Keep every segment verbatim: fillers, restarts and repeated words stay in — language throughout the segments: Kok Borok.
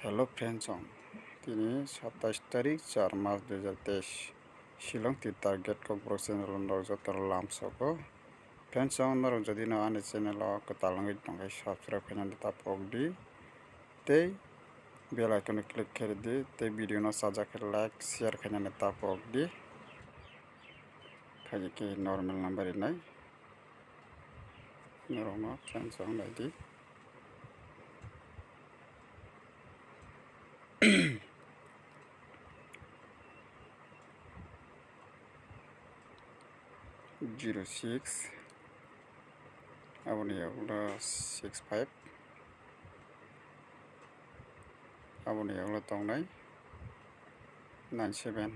Hello friends, song tini satais tarik char mas dui hajar teis. Shillong ti target Kokborok channel o norok joto lamsogo. Friends, song norok jodi no ani channel o kwtal wngwi tongkhe subscribe khainani ta pok di. Tei bell icon o click khe di. Tei video no sajak khe like, share khainani ta pok di. Khaikhe normal number rinai. Norokno friends, song nai di. Zero six, aboni yagulo six five, aboni yagulo tongnai nine seven,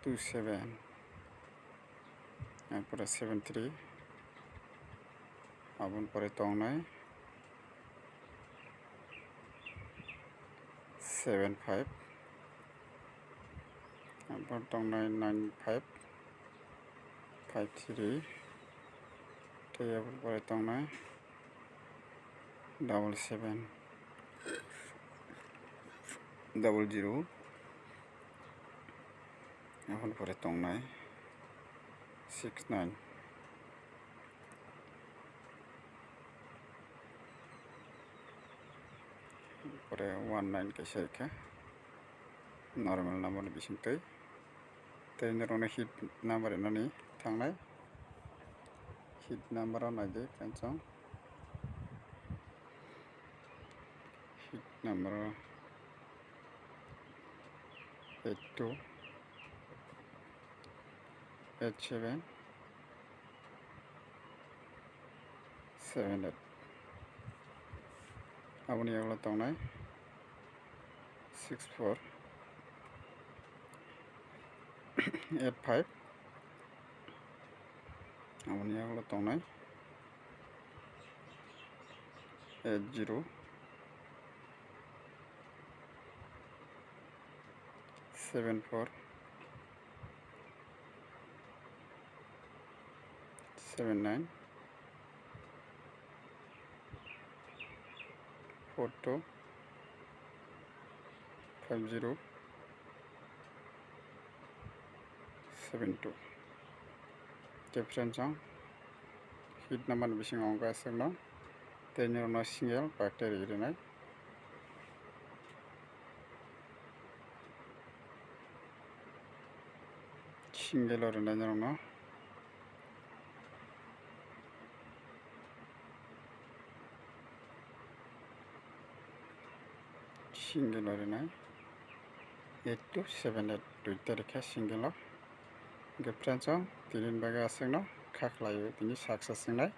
two seven, erpore seven three, aboni pore tongnai seven five, erpore tongnai nine five, five three, tei aboni pore tongnai double seven, double zero, aboni pore tongnai six nine. Pore one nine kaisa rikha normal number ni bisingtwi. Tei norokno hit number rinani thangnai. Hit number o naidi friends, song. Hit number o eight two, eight seven, seven eight. Aboni yagulo tongnai six four, eight five. Aboni yagulo tongnai eight zero, seven four, seven nine, four two, five zero, seven two. Tei friends, song hit number ni bisingo wngkha aswkno, tei norokno single pack tei rinai. Single o rinai norokno. Single o rinai eight two seven eight, duita rikha single o. Hwnkhe friends, song tini bagwi aswkno kha khlaio, tini success wngnai.